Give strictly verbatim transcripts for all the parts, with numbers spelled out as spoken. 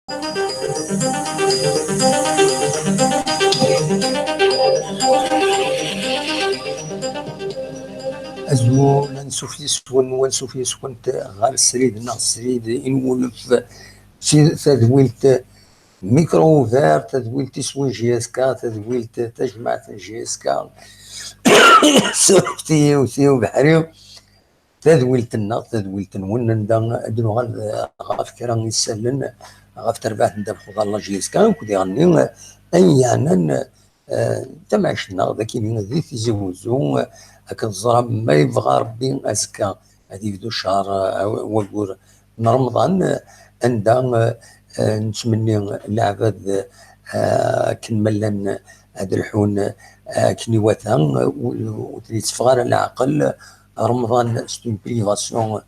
Azul, ansuf yes-wen, ansuf yes-went ɣer srid neɣ srid inwulef si tadwilt Micro Ouvert, tadwilt iswi J S K, tadwilt tajmaɛt n J S K, Surfti, Uti, Ubeḥri, tadwilt-nneɣ, tadwilt-nwen, anda ad nuɣal ɣef kra n yisallen ɣef terbaɛt n ddabex uḍar n la J S K, akked iɣenni ay yeɛnan eh, tamɛict-nneɣ d akini di Tizi Wezzu, eh, akken teẓram, ma yebɣa Rebbi, azekka ad yebdu ccehr, eh, waggur n Remḍan, eh, anda, eh, eh, nettmenni leɛbad, eh, akken ma llan ad lḥun, eh, akken iwata, eh, ur, ur ten-yetteffeɣ ara leɛqel. Remḍan, c'est une privation,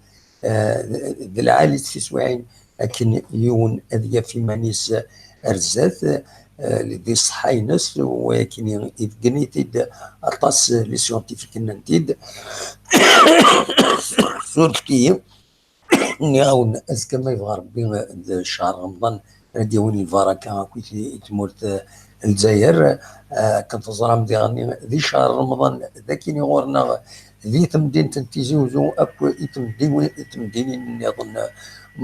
eh, d lɛali tiswiɛin akken yiwen ad yaf iman-is ar zdat, eh, di ṣṣeḥḥa-ines, u akken ibeggen-it-id aṭas, les scientifiques nnan-t-id. Surfet-iyi, nniɣ-awen, azekka ma yebɣa Rebbi, d ccehr Remḍan ara d-yawin lbaraka akk i t-, i tmurt, eh, Lezzayer. Eh, akken teẓram diɣen, di ccehr Remḍan d akini ɣur-neɣ di temdint n Tizi Wezzu akk i temdiwin, i temdinin nniḍen.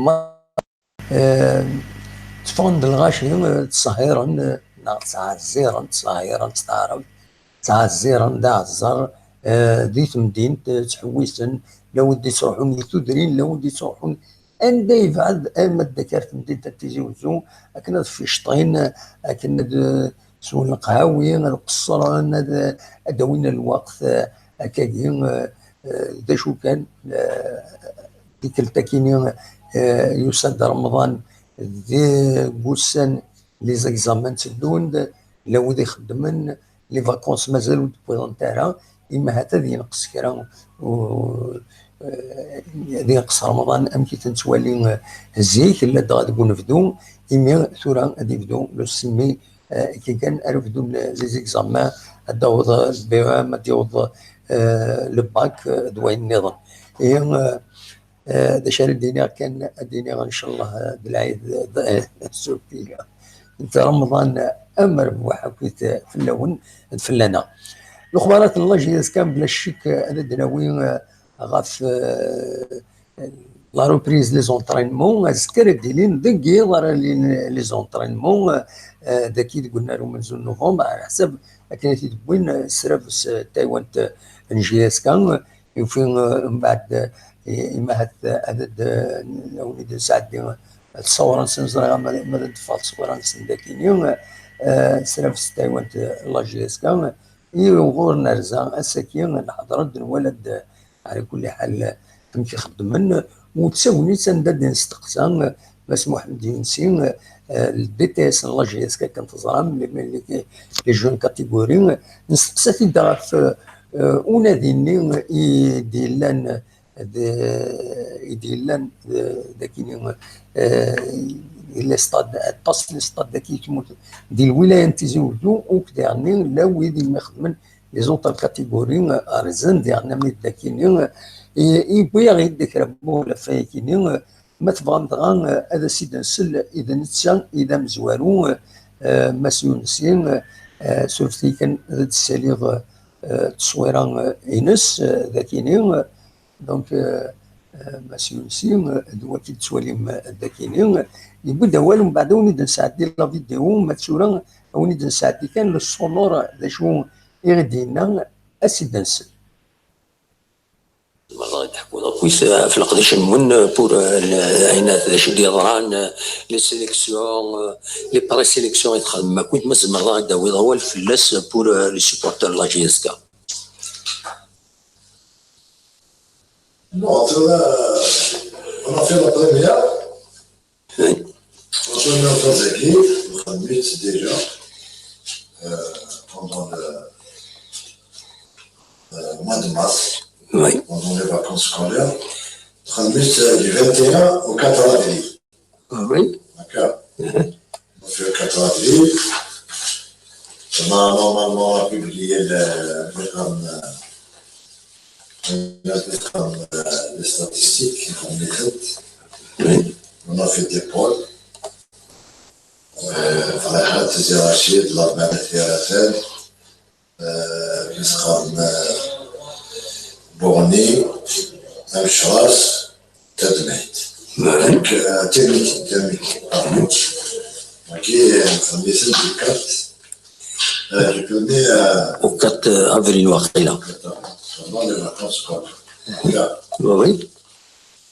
Ma, eh, tteffɣen-d lɣaci, eh, ttṣehhiren, eh, neɣ ttɛezziren, ttṣehhiren s taɛrabt, ttɛezziren d aɛeẓẓer, eh, di temdint, eh, ttḥewwisen, la wid d-ittruḥun i tudrin, la wid d-ittruḥun anda yebɛed, arma d akka ar temdint n Tizi Wezzu, akken ad ficṭin, akken ad, eh, swen leqhawi, ad qeṣṣren, ad, ad d-awin lweqt, eh, akkagi, eh, eh, d acu kan, eh, tikkelt akini, eh, yusa-d Remḍan deg wussan, les examens tteddun-d, la wid ixeddmen, les vacances mazal ur d-wwiḍent ara, imi ahat ad yenqes kra, u-, eh, ad yenqes Remḍan amek i t-nettwali, eh, zik, la dɣa deg unebdu, imi tura ad yebdu le six mai, eh, akken kan ara bdun les examens, ad d-taweḍ le B E M, ad d-yaweḍ, eh, le bac, eh, d wayen nniḍen. Ihi, eh, Eh, d acu ara d-iniɣ kan, ad d-iniɣ, ncallah, eh, d lɛid, eh, d Surfti, d Remḍan, eh, amerbuḥ akkit, eh, fell-awen, d fell-aneɣ. Lexbarat n la J S K, bla ccek, eh, ad d-nawi, eh, ɣef, eh, la reprise les entraînements, azekka ara d-ilin deg yiḍ ara lin les entraînements, eh, dagi deg unnar umenzu n novembre, ɛla ḥsab akken i t-id-wwin, eh, srabes, eh, taywant, eh, n J S K, Yufi, eh, mbeɛd, eh, imahat, eh, ad d, eh, awen-id-nesɛeddi, eh, ttṣawra-nsen, ẓriɣ ma, ma ad d-teffeɣ ttṣawra-nsen dagini, eh, srabes taywant, eh, la J S K, i uɣur nerza ass-agi, nḥeḍr-d, nwala-d, eh, ɛla kulli ḥal, eh, amek i xeddmen, u d tagnit anda d-nesteqsa, eh, Mass Muḥend Yunsi, eh, le D T S n la J S K, akken teẓram, les, les, les jeunes catégories, nesteqsa-t-id ɣef, eh, unadi-nni i d-yellan, d, i d-yellan, eh, dagini, eh, les stades, aṭas n les stades dagi i tmurt, di lwilaya n Tizi Wezzu, u diɣenni la wid i xedmen les autres catégories, eh, rzen diɣen ami d dagini, eh, i, i wwiɣ-id kra n wawal ɣef wayagi-nni, eh, Ma tebɣam dɣa, eh, ad as-id-nsel i d netta i d amezwaru, eh, Mass Yunsi, eh, surfet-iyi kan ad d-ssaliɣ, eh, tteswira, eh, ines, eh, dagini, eh, donc, eh, eh, Mass Yunsi, eh, d wagi d-tettwalim, eh, dagini, eh, yewwi-d awal, umbeɛd ad wen-id-nesɛeddi la vidéo, ma d tura ad wen-id-nesɛeddi kan le sonore, d acu i ɣ-d-yenna, ad s-id-nsel. Zemreḍ ad d-teḥkuḍ akkit, eh, ɣef leqdic-nwen, eh, pour, eh, le-, ayen d acu i d-yeḍran, eh, les sélections, eh, les pré-sélections i txedmem akkit, ma tzemreḍ ad d-tawiḍ awal fell-as, eh, pour, eh, les supporters de la J S K. Non, tura, on a fait la première. Oui. Entraîneur Kazaki, Mohamed déjà, euh, pendant le, euh, mois de mars, oui, pendant les vacances scolaires. Mohamed, euh, du vingt et un au quatre avril. Ah oui. D'accord. Mhm. On fait le quatre avril. On a normalement publié le, le programme, euh, on a fait comme, euh, les statistiques, comme les autres. Oui. On a fait des polls. Tizi Racid, Labanat Yaraten, euh, Misqam, euh, Bourni, Amecras, Tadmait. Donc, euh, Termiti, Termiti, pardon. Ok, euh, ça me fait du quatre. Euh, je connais, euh, au quatre avril, waqila. Pendant les vacances scolaires. Voilà. Oui, oui.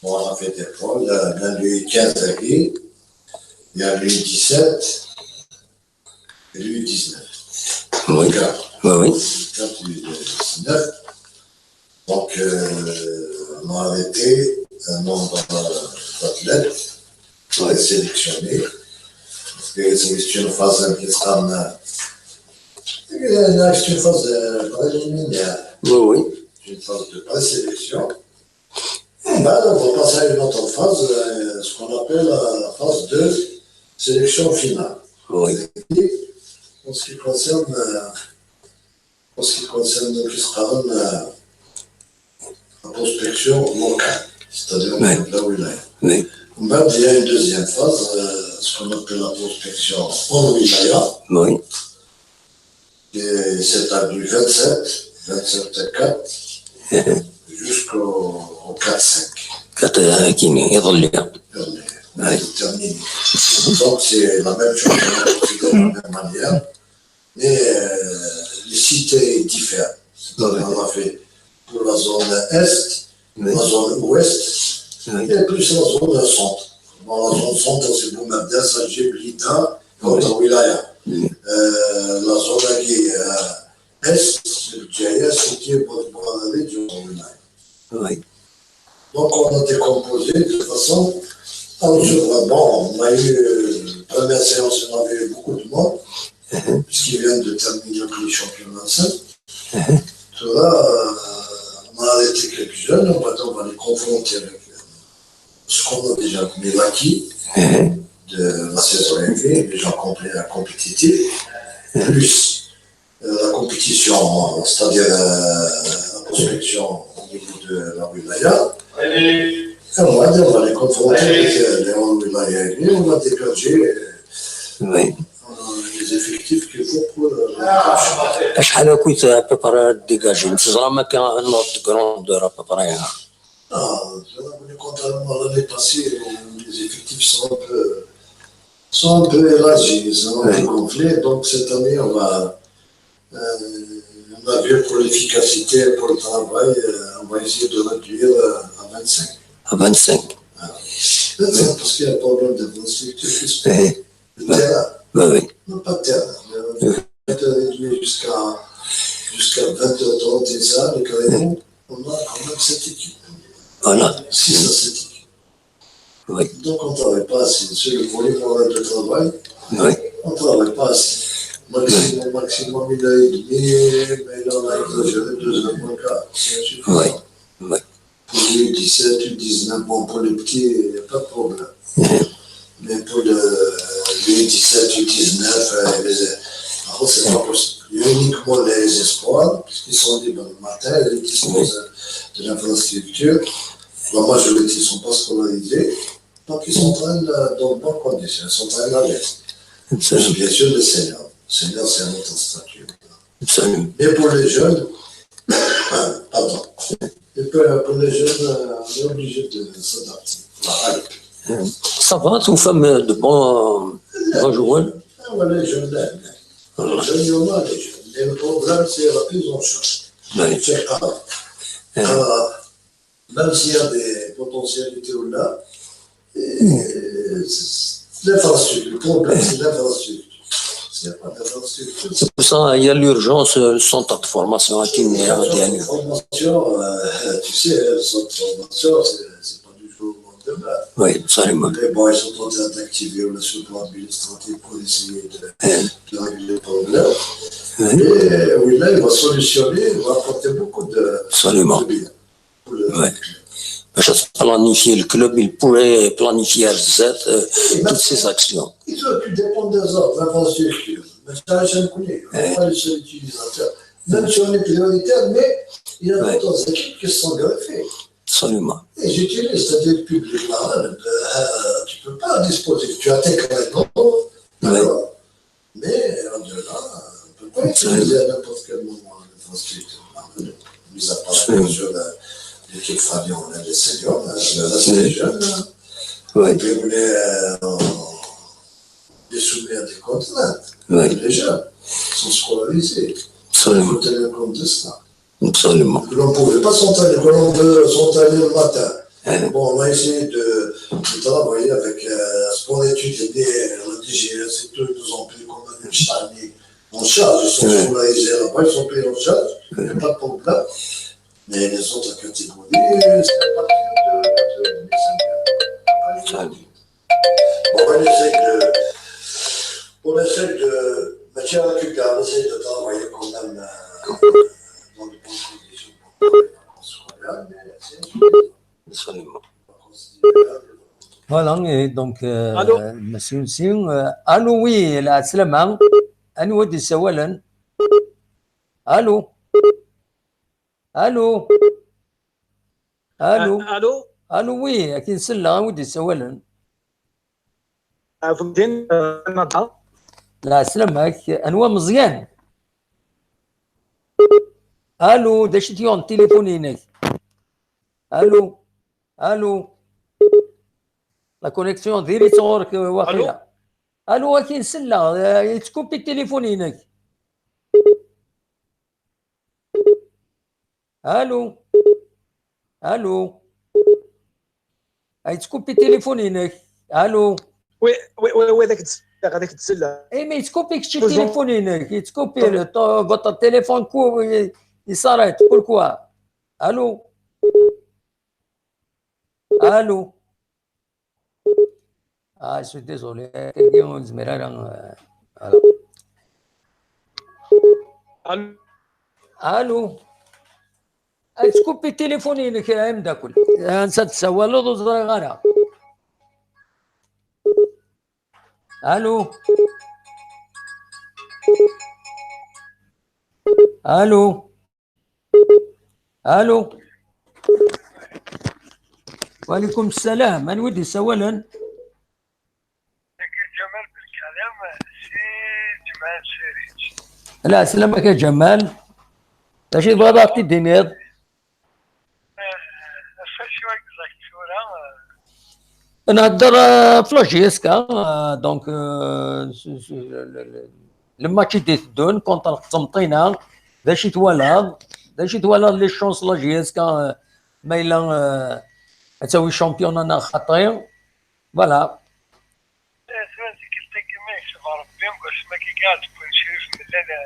Bon, on a fait des points. Il y a, il y a le quinze avril, il y a le dix-sept, et le dix-neuf. Oui. Quatre. Oui, oui. Quatre, le dix-neuf. Donc, euh, on a arrêté un nombre d'athlètes pour les sélectionner. Parce que c'est une phase qui sera, euh, c'est une phase, euh, préliminaire. Oui, oui. C'est une phase de présélection. Et là, on va passer à une autre phase, euh, ce qu'on appelle la phase de sélection finale. Oui. Et en ce qui concerne, euh, en ce qui concerne, euh, la prospection locale, c'est-à-dire au niveau de la wilaya. Oui. Mais il y a une deuxième phase, euh, ce qu'on appelle la prospection en wilaya. Oui. Et c'est du vingt-sept, vingt-sept quatre, jusqu'au, au quatre cinq. Quatre, euh, qui est, est relevé. Terminé. Donc c'est la même chose, c'est de la même manière, mais, euh, les cités diffèrent. C'est-à-dire, on a fait pour la zone est, la zone ouest, et plus la zone centre. Bon, la zone centre, c'est Boumerdès, Adjib, Lida, et autres wilayas. Euh, la zone qui est, euh, est, c'est le Djaïa, c'est qui est pour, pour la région wilaya. Oui. Donc, on a décomposé de façon à recevoir. Bon, on a eu, euh, la première séance, on avait eu beaucoup de monde, puisqu'ils viennent de terminer le championnat cinq. Tout là, euh, on a arrêté quelques jeunes, on va, on va les confronter avec, euh, ce qu'on a déjà, les acquis de la saison arrivée, les gens compé-, compétitifs, plus, euh, la compétition, c'est-à-dire, euh, la prospection au niveau de la wilaya. Et on va, on va les confronter avec, euh, les autres wilayas, et on va dégager, euh, les effectifs qu'il faut pour, euh, la. شحال كنت à peu près dégagé؟ نتزرع ما كان un ordre de grandeur à peu près. Ah, contrairement à l'année passée, euh, les effectifs sont un peu, sont un peu élargis, sont un peu gonflés. Donc cette année, on va, euh, on a vu pour l'efficacité, pour le travail, euh, on va essayer de réduire, euh, à vingt-cinq. À vingt-cinq. Voilà. Vingt-cinq, parce qu'il y a un problème d'infrastructure qui se pose. Le terrain. Oui, oui. Non, pas de terrain. Mais on peut réduire jusqu'à, jusqu'à vingt heures trente et ça, le carrément, on a quand même cette équipe. Voilà. Six à sept équipes. Oui. Donc on ne travaille pas assez. Sur le volume horaire de travail, oui, on ne travaille pas assez. Maximum, maximum, une heure et demie, mais là, on a exagéré, deux heures moins quart. C'est insuffisant. Oui. Oui. Pour les dix-sept ou dix-neuf, bon, pour les petits, il n'y a pas de problème. Mais pour le, les dix-sept ou dix-neuf, euh, les, par contre, c'est pas possible. Il y a uniquement les espoirs, puisqu'ils sont libres le matin, ils disposent de l'infrastructure. La majorité ne sont pas scolarisés, donc ils s'entraînent, euh, dans de bonnes conditions, ils s'entraînent à l'aise. Absolument. Bien sûr, les seniors. Seniors, c'est un autre statut. Absolument. Mais pour les jeunes, pardon, et pour, pour les jeunes, euh, on est obligé de s'adapter. Voilà. Ça va, tu fais de bons, bons joueurs? Ah, voilà, les jeunes, là, les jeunes, il y en a, les jeunes. Mais le problème, c'est la prise en charge. Oui. C'est grave. Grave. Même s'il y a des potentialités là, et c'est l'infrastructure. Le problème, c'est l'infrastructure. S'il n'y a pas d'infrastructure. C'est pour ça, il y a l'urgence, euh, centre de formation à Kinea, à Dianu. Formation, euh, tu sais, le centre de formation, c'est, c'est pas du jour au lendemain. Oui, absolument. Mais bon, ils sont en train d'activer le support administratif pour essayer de, de régler le problème. Oui. Et, euh, oui, là, il va solutionner, il va apporter beaucoup de, absolument, de bien. Ouais. Parce que planifier le club, il pourrait planifier à Z, euh, toutes ses actions. Ils auraient pu dépendre des autres, l'infrastructure. Mais ça, je ne connais pas les seuls utilisateurs. Même si on est prioritaire, mais il y a d'autres équipes qui se sont greffées. Absolument. Et j'utilise, c'est-à-dire le public, là, euh, tu peux pas disposer. Tu as tes créneaux, d'accord ? J'allais à n'importe quel moment à l'infrastructure. Mis à part, bien sûr, la- l'équipe famille, on a les seniors, la, la, la, les jeunes. Là. Oui. Et puis, on est euh, on est soumis à des contraintes. Oui. Les jeunes sont scolarisés. Absolument. Il faut tenir compte de ça. Absolument. Que l'on ne pouvait pas s'entraîner, que l'on veut s'entraîner le matin. Bon, on a essayé de, de travailler avec euh, Sport Études et la D G S et tout, ils nous ont pris comme un Charlie en charge. Ils sont scolarisés là-bas, ils sont pris en charge, il n'y a pas de problème. Mais les autres catégories, c'est à partir de, de, de dix-cinq ans. Bon, on essaie de, on essaie de, mais tiens, tu gardes, on essaie de travailler quand même euh, dans de bonnes conditions pour travailler dans ce coin-là, mais c'est Absolument. Voilà, et donc, euh, Allô. Monsieur, monsieur, euh, allô, oui, la Slama. Anwa d-isawalen? Allô? Allô? Allô? Allô? Allô, oui, akin sella, anwa d-isawalen? Ɛebdin, Canada. La Slama, anwa Meẓyan? Allô, d acu i t-yuɣen tilifun-inek? Allô? Allô? La connexion diri-tt ɣur-k waqila. Allô, akin sella, eh, yettkupi tilifun-inek. Allô? Allô? Ay, yettkupi tilifun-inek. Allô? Oui, oui, oui, oui, ذاك السلة، ذاك السلة. Eh, mais yettkupi kečč tilifun-inek, yettkupi le to- votre téléphone, il s'arrête. Pourquoi? Allô? Allô? Ah, je suis désolé. Quelqu'un, on dirait, euh, voilà. Allô? Allô? Ay, yettkupi tilifun-inek, a ameddakel. Ansa tessawaleḍ, ur ẓriɣ ara. Allô? Allô? Allô? وعليكم السلام، من ودي سولا؟ Jamal Belkalem, si Ǧemɛa Sariǧ. La, sslamaka Jamal. D acu i tebɣiḍ ad ɣ-t-id-tiniḍ? Acu ay yeẓẓak tura? Nhedder euh, f la J S K, euh, donc euh, s- s- le- le- le- le match i d-iteddun contre Qsenṭina, d acu i twalaḍ? D acu i twalaḍ les chances la J S K euh, ma yella euh, ad tawi championnat neɣ xaṭi? Voilà. Tura tikkelt-agi ma yekseb Rebbi, deg wasmi-agi kɛad n Crif Mellal,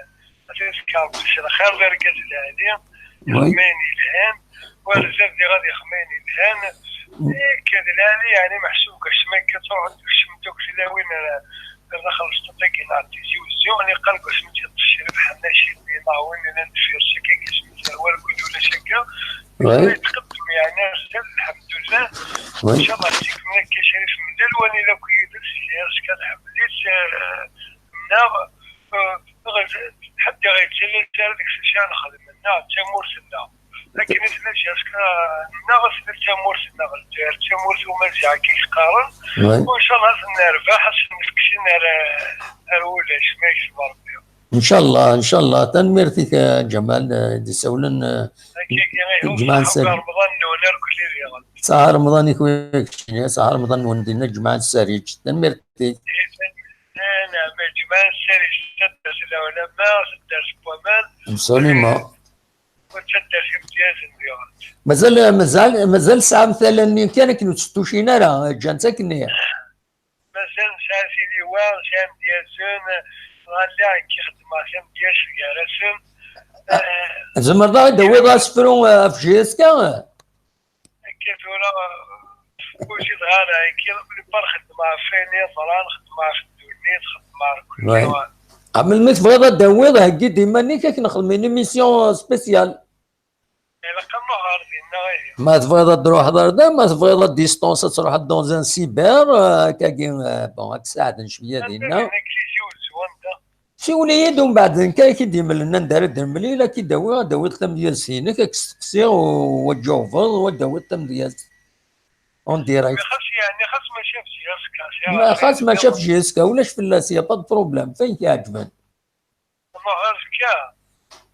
ad t-yefk Rebbi s lxir, d argaz lɛali, ixdem ayen yelhan, war zdat diɣ ad ixdem ayen yelhan. Akka d lɛali, yeɛni meḥsub deg wasmi-agi ad truḥ ad tkecmeḍ akk tlawin ar ar daxel n Sṭuṭ-agi neɣ Tizi Wezzu, niqal deg wasmi i tt-yeṭṭef Crif Ḥennaci d yimaɛwen yellan deffir-s akka, deg wasmi terwa deg ulac akka. Yettqeddem yeɛni ass-a, lḥemdullah. Incallah ad t-ikemmel akka Crif Mellal, wanida akk yid-s, J S K nḥemmel-it, eh, neɣ, eh, ḥedd ur yettili ara deg-s acu ara nexdem, neɣ d tamurt-nneɣ. Akken i tella J S K-nneɣ, tella d tamurt-nneɣ, Lezzayer d tamurt umaziɣ akka i s-qqaren. Incallah ad nerbeḥ, ad s-nefk sin ar, ar wulac, ma yekseb Rebbi. Incallah, incallah. Tanemmirt-ik a Ǧamal, eh, d-isawlen eh, Akkagi, ihi, Ǧemɛa n Sariǧ. Remḍan-nwen irkelli diɣen. Saha Remḍan-ik, saha Remḍan-nwen dinna Ǧemɛa n Sariǧ. Tanemmirt-ik. Neɛma, Ǧemɛa n Sariǧ, taddart n lɛulama, taddart n waman, Absolument. u taddart imedyazen diɣen. Mazal, mazal, mazal tesɛam tala-nni kan akken ur tt-tucin ara, ǧǧan-tt akken. Mazal nesɛa tiliwa, nesɛa imedyazen, ɣalli akka xeddmeɣ tamedyazt gar-asen. Eh, Tzemreḍ ad d-tawiḍ asefru eh, ɣef J S K? Akka tura, ur zideɣ ara, akka, plupart xeddmeɣ ɣef wayen yeḍran, xeddmeɣ ɣef ddunit, xeddmeɣ ɣef Ouais. kulli. Ah, melmi tebɣiḍ ad d-tawiḍ, heggi-d iman-ik, ad k-nexdem une émission spéciale. Ilaq ad nruḥ ɣer dinna, ihi. Ma tebɣiḍ ad d-truḥeḍ ar da, ma tebɣiḍ à distance ad truḥeḍ dans un cyber, euh, akkagi, euh, bon, ad k-saɛden cwiya dinna. Anda dinna deg Tizi Wezzu, anda? Siwel-iyi-d umbeɛd, nekk ara k-id-imlen anda ara d-nemlil, ad k-id-awiɣ, ad d-tawiḍ tamedyazt-inek, ad k-steqsiɣ, u ad d-tjawbeḍ, u ad d-tawiḍ tamedyazt. En direct. Xas yeɛni, xas mačči ɣef J S K, Ma xas mačči ɣef J S K, ulac fell-as, y a pas de problème, f ayen k-iɛeǧben. Nruḥ azekka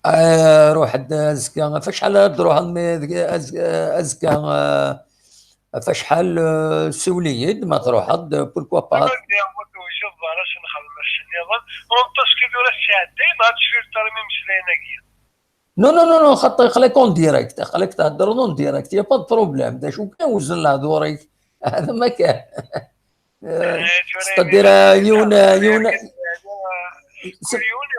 Ah, ruḥ-d azekka. Ɣef acḥal ara d-truḥeḍ, mi azekka, ah, ɣef acḥal, ah, siwel-iyi-d ma truḥeḍ, pourquoi pas. Ad d-yaweḍ wejjeḍ ara s-nxedm ass nniḍen. En tout cas, tura sɛeddayen ad tfilter imeslayen-agi. Non, non, non, non, xaṭi, aql-ak en direct, aql-ak theddreḍ en direct, y a pas de problème. D acu kan, wzen lehdur-ik. Hada ma kan. C'est-à-dire, yiwen, yiwen, kul yiwen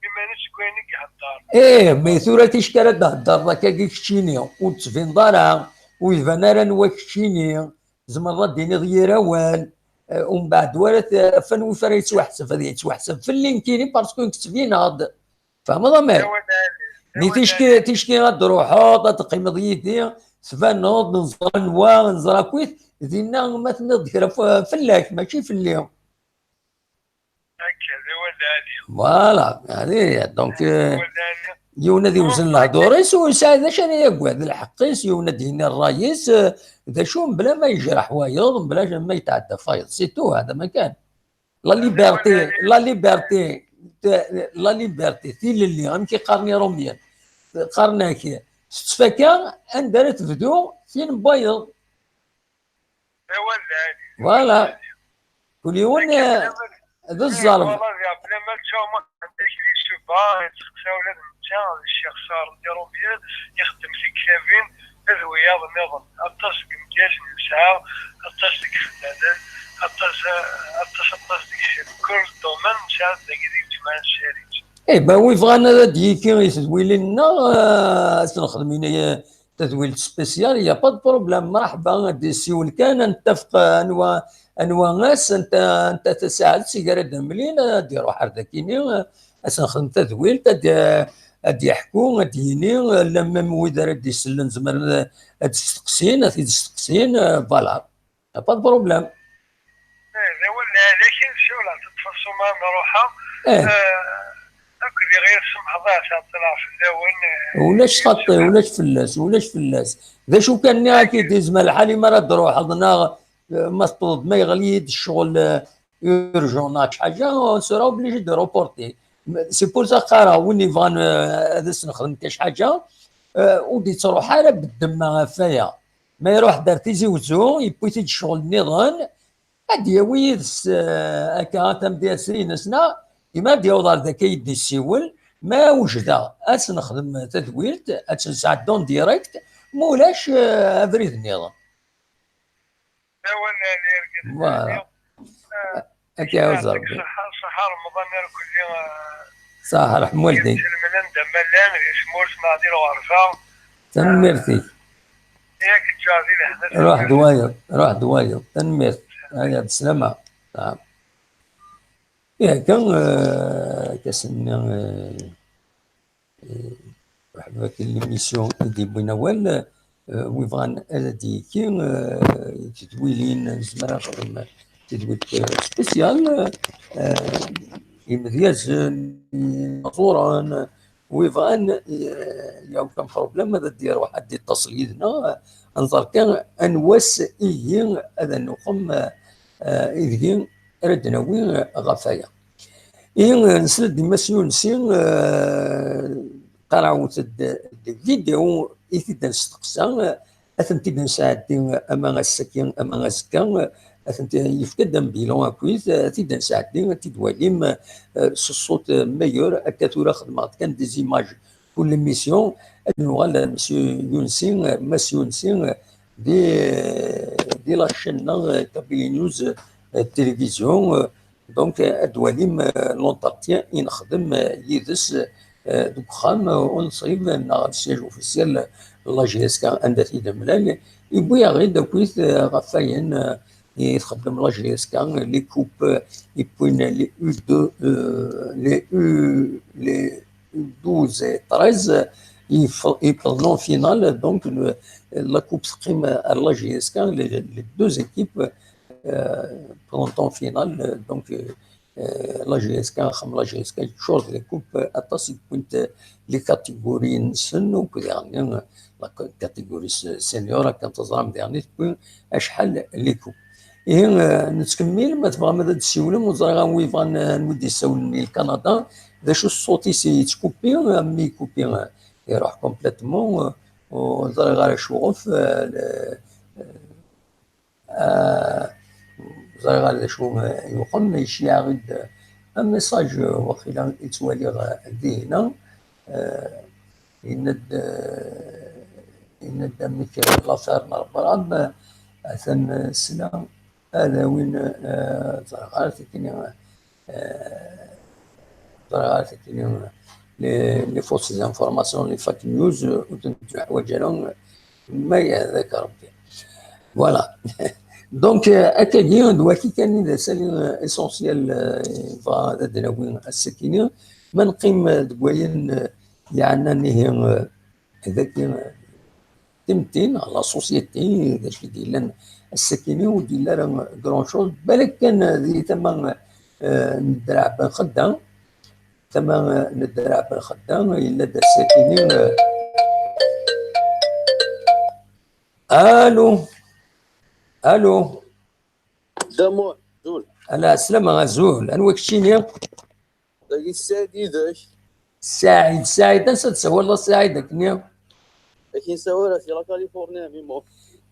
iman-is deg wayen i ihedder. Eh, mais tura ticki ara d-theddreḍ akkagi keččini, ur d-tbineḍ ara, ur iban ara anwa keččini, tzemreḍ ad d-tiniḍ yir awal, eh, umbeɛd wara t-, ɣef anwa ara yettwaḥseb, ad yettwaḥseb fell-i nekkini parce que nekk ttbineɣ-d. Tfehmeḍ amek? Nitni ticki ad d-truḥeḍ, ad teqqimeḍ yid-i, tbaneḍ, neẓra anwa, neẓra akkit, dinna ma tenniḍ-d kra f-, fell-ak, mačči fell-i. Voilà, donc, euh, yiwen ad iwzen lehdur-is, ur yesɛi d acu ara yagad, d lḥeqq-is, yiwen ad d-yini ṛṛay-is, euh, d acu, mebla ma yejreḥ wayeḍ, mebla ma yetɛedda f wayeḍ, c'est tout, hada ma kan. La liberté, la liberté, la liberté, tilelli, amek i qqaren Iṛumyen? Qqaren-ak, tettfaka anda ara tebdu tin n wayeḍ. Voilà. Kul yiwen, eh, d ẓẓerb. Ixeddem tiktabin, d wiyaḍ nniḍen. Aṭas deg imedyazen nesɛa, aṭas deg ifennanen, aṭas, aṭas, aṭas deg kul domaine nesɛa dagi di Leǧmaɛ n Ssariǧ. Eh ben, wi bɣan ad d-yiki i tedwilin-nneɣ, eh, ad s-nexdem ini-, tadwilt spéciale, y a pas de problème, mraḥba, ad d-yessiwel kan, ad nettafeq, eh, anwa, anwa ass, anta, anta tasaɛet, seg ara d-mlil, ad d-iruḥ ar dakini, eh, ad s-nexdem tadwilt, ad d-, ad d-yeḥku, ad d-yini, eh, llan même wid ara d-isellen zemren ad, ad d-steqsin, ad t-id-steqsin, eh, voilà. Y a pas de problème. Eh, d awal, eh, lakin siwel teṭṭfeḍ s umar n ruḥa. Eh. Eh, akked iɣir semḥeḍ, ah, tɛeṭṭleɣ fell-awen, eh. Ulac xaṭi, ulac fell-as, ulac fell-as. D acu kan, nniɣ-ak-id, yezmer lḥal imi ara d-truḥeḍ, neɣ, eh, ma teṭṭleḍ, ma yeɣli-yi-d ccɣel, eh, urgent neɣ ḥaǧa, on sera obligé de reporter. C'est pour ça qqareɣ, win yebɣan, eh, ad as-nexdem kac ḥaǧa, eh, ur d-yettruḥ ara beddemma ɣef waya. Ma iruḥ-d ar Tizi Wezzu, yewwi-t-id ccɣel nniḍen, ad d-yawi yid-s, eh, akka tamedyazt-ines, neɣ imi ad d-yaweḍ ar daki ad d-yessiwel, ma wejdeɣ, ad s-nexdem tadwilt, ad tt-nesɛeddu en direct, ma ulac, eh, abrid nniḍen. Voilà. Ad k-iɛuzz Rebbi. Ṣaḥa, ṣaḥa Remḍan irkelli, eh, ṣaḥa Ṛeḥm waldi. Inselmen anda ma llan, di tmurt neɣ di lɣerba. Tanemmirt-ik. Yak ǧǧeɣ di lehna. Ruḥ d wayeḍ, ruḥ d wayeḍ. Tanemmirt. Aya, d sslama. Naam. Yak, eh, akka s-nni, eh, eh, waḥed wakken l'émission i d-yewwin awal, eh, wi bɣan ad d-yekki, eh, tedwilin, nezmer ad nexdem tedwilt, eh, spéciale, eh, imedyazen, imaẓuren, wi bɣan, eh, y a aucun problème, ad d-iruḥ, ad d-ittaṣel yid-neɣ, ad nẓer kan anwa ass ihi ad nuqem, eh, ideg ara d-nawi ɣef waya. I, eh, nesla-d i Mass Yunsi, eh, qarɛet-d des vidéos i t-id-nesteqsa, eh, ad tent-id-nesɛeddi ama ass-agi, ama azekka, eh, ad tent-yefka-d am bilan akkit, eh, ad t-id-nesɛeddi, ad t-id-walim, eh, s ṣṣut, eh, meilleur, akka tura xedmeɣ-d kan des images pour l'émission, ad nuɣal ar Monsieur Yunsi, eh, Mass Yunsi, eh, di, di la chaîne-nneɣ, eh, Kabylie News, eh, télévision, eh, Donc, euh, ad d-twalim, euh, l'entretien i nexdem, euh, yid-s, euh, deg uxxam, euh, unṣib neɣ le siège officiel n la J S K anda t-id-mlal, yewwi-aɣ-id akkit, euh, ɣef wayen, euh, i txeddem la J S K, les coupes, euh, i wwin les U deux, euh, les U, les U douze et treize, i f-, i wwḍen en finale, donc, le, la coupe teqqim ar la J S K, les, les deux équipes, euh, wwḍent en finale, euh, donc, euh, euh, la J S K, axxam la J S K yeččur d les coupes, euh, aṭas i wwint, euh, les catégories-nsen, akked daɣen, euh, la ca-, catégorie se-, senior, akken teẓram daɣen i tewwi acḥal les coupes. Ihi, eh, nettkemmil, ma tebɣam ad d-tessiwlem, ur ẓriɣ anwa yebɣan, eh, anwa d-yessawlen i Kanada, d acu ṣṣut-is yettkupi, eh, mi yekupi, eh, iruḥ complètement, eh, ur ẓriɣ ara acuɣef, eh, le-, eh, ur ẓriɣ ara d acu, eh, yuqem, iceyyeɛ-aɣ-d, eh, un message, eh, waqila i ttwaliɣ, eh, dihina, eh, yenna-d, eh, yenna-d amek l'affaire n Rebrab, eh, atan, eh, sla, ad awin, eh, ẓriɣ ara tikini, eh, ẓriɣ ara tikini, les, les fausses informations, les fake news, eh, ur tent-ḥwaǧ ara, ma yehda-k Rebbi. Voilà. Donc, euh, akkagi, d waki kan i d asali, euh, essentiel, euh, yebɣa ad d-nawi ass-akini. Ma neqqim, euh, deg wayen, euh, yeɛnan ihi, euh, dagi, euh, timetti, neɣ la société, d acu i d-yellan ass-akini, ur d-yelli ara grand chose. Balak kan, euh, di tama, euh, n Ddreɛ Ben Xedda, tama, euh, n Ddreɛ Ben Xedda, yella-d ass-akini, euh, Allô. Allô. Damu, azul. Ala, slama, azul. Anwa keččini? Dagi Saɛid yid-k. Saɛid, Saɛid, ansa d-tsawaleḍ a Saɛid akkenni? Akin sawaleɣ si la Californie, a Mimo.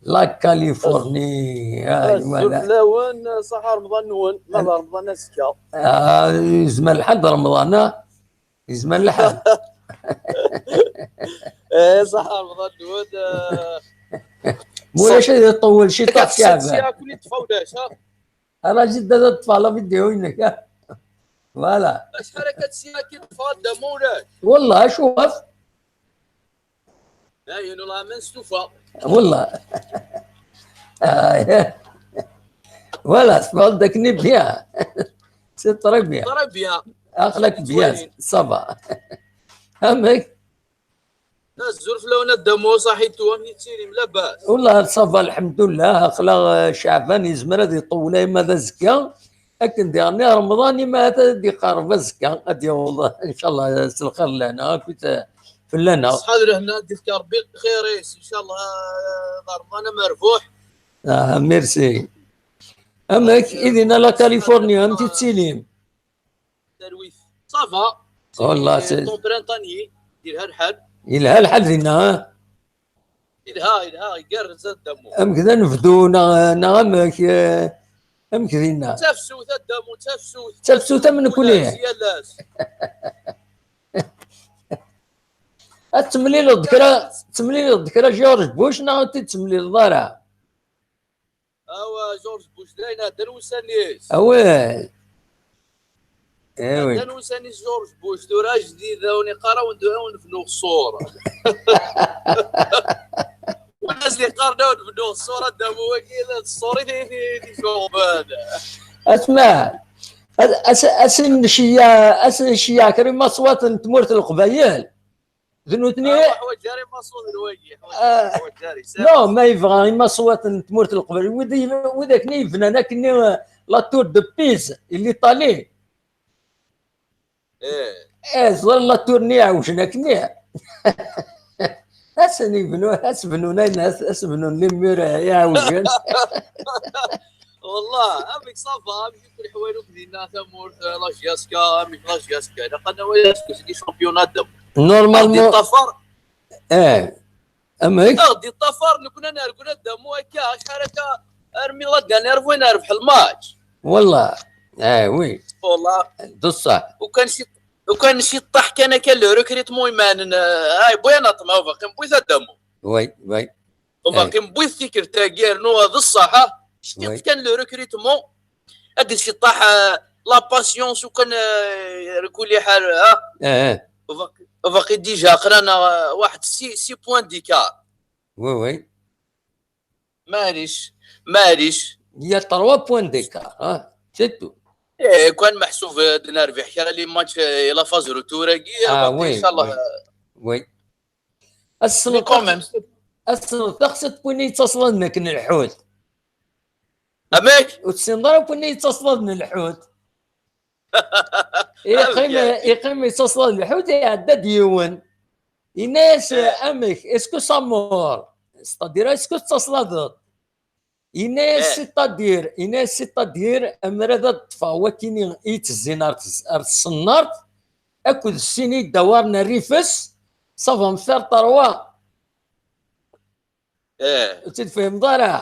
La Californie, aywa. Azul fell-awen, ṣaḥa Remḍan-nwen, ma d Remḍan azekka. Ah, yezmer lḥal d Remḍan, ah? Yezmer lḥal. Eh, ṣaḥa Remḍan-nwen, eh. Ma ulac ad iṭewwel ciṭuḥ Caɛban. Ad ssiɣ akk-, ad ṭṭfeɣ ulac, ha? Ara jidda ad ṭṭfeɣ la vidéo-inek, ha? Voilà. Acḥal akka tsiɣ akka ṭṭfeɣ a Dda Mulac? Wallah, acuɣef? Dayen, wallah, ma nestufa. Wallah. Ah, voilà, tfehmeḍ dakken bien. C'est très bien. Très bien. Aql-ak bien, ça va. Amek? Azul fell-awen a Dda Musa, ḥitu, amek i tettilim, labas? Wallah, ça va, lḥemdullah. Aql-aɣ, eh, Caɛban yezmer ad iṭewwel ayma d azekka. Akken diɣen i Remḍan, ima ad d-iqerreb azekka, ad d-yaweḍ, ncallah, s lxir lehna akkit, eh, fell-aneɣ. Ṣṣeḥḥa d lehna, ad d-ifk Rebbi lxir-is, ncallah, eh, d Remḍan amerbuḥ. Ah, merci. Amek, i dinna la Californie, amek i tettilim? Talwit. Ça va. Wallah, c'est, c'est ton printanier. Yelha lḥal. Yelha lḥal dinna, ha? Yelha, yelha, igerrez a Dda Mu. Amek d anebdu, neɣ, neɣ amek, eh, amek dinna? D tafsut a Dda Mu, d tafsut. D tafsut am nekkni. Yal ass. Ad temlileḍ kra, temlileḍ kra George Bush neɣ ur t-id-temlileḍ ara? Awa, George Bush, d ayen ɛeddan wussan-is. Awal. Eh oui. Ɛeddan wussan-is George Bush, tura ajdid, awen iqqar awen-, awen-bnuɣ ṣṣur. Win as-d-iqqaren awen-bnuɣ ṣṣur, a Dda Mu, wagi d ṣṣur i t-, i t-, i t-iceɣben. Asma, as-, as-, asen nceyyeɛ, asen nceyyeɛ kra imaṣwaten n tmurt n Leqbayel. D nutni. Ah, ḥwaǧ ara imaṣwaten wagi, ḥwaǧ, ah, ḥwaǧ ara, non, ma yebɣa imaṣwaten n tmurt n Leqbayel, wid i, wid akken i yebnan akkenni, eh, la tour de Pise, i l'Italie. Eh. Eh, ẓer la tour-nni iɛewjen akkenni. Asen ibnu, as bnun ayen, as, as bnun les murs, eh, iɛewjen. Wallah, amek ça va, amek akk leḥwal akk dinna tamurt, eh, la J S K, amek la J S K, ilaq ad nawali aseggas-agi championnat d-, normalement. Ad d-iṭṭafar. Eh, amek? Ad d-iṭṭafar, nekkni ad nergel a Dda Mu akka, acḥal akka, armi la dernière fois nerbeḥ lmatch. Wallah, eh, oui. Wallah. D ṣṣeḥ. Ukan ci-, ukan ciṭṭaḥ kan akka le recrutement imanen, eh, ay, bɣiɣ ad neṭṭem, baqi newwi-t a Dda Mu. Oui, oui. Baqi newwi-t tikkelt-agi, rnu d ṣṣeḥ, ah. Ctiɣ kan le recrutement. Akked ciṭṭaḥ, eh, la patience ukan, eh, rkuli ḥal, ah. Eh, eh. Baqi, baqi déjà aql-aneɣ, eh, waḥed six, six points d'écart. Oui, oui. Maɛlic, maɛlic. Il y a trois points d'écart, hein, c'est tout. Eh, kan meḥsub, eh, ad nerbeḥ kra les matchs, eh, la phase retour-agi, ah, baqi, oui, inchallah, oui, eh, oui. Ad tessneḍ, mais quand même, taxsayt, ad tessneḍ taxsayt n win yettaṣladen akken lḥut. Amek? Ur tessineḍ ara n win yettaṣladen lḥut. Iqqim, amek? Iqqim yettaṣlad lḥut, iɛedda-d yiwen. Yenna-yas, eh, amek? Est-ce que ça mord? C'est-à-dire, est-ce que tettaṣladeḍ? Yenna-yas, c'est-à-dire, yenna-yas, c'est-à-dire, amer ad d-ṭṭfeɣ wakini i yettezzin ar tes-, ar tṣennart, akked sin idawaren rrifes, ça va me faire trois. Eh. Ur tt-id-tefhimeḍ ara.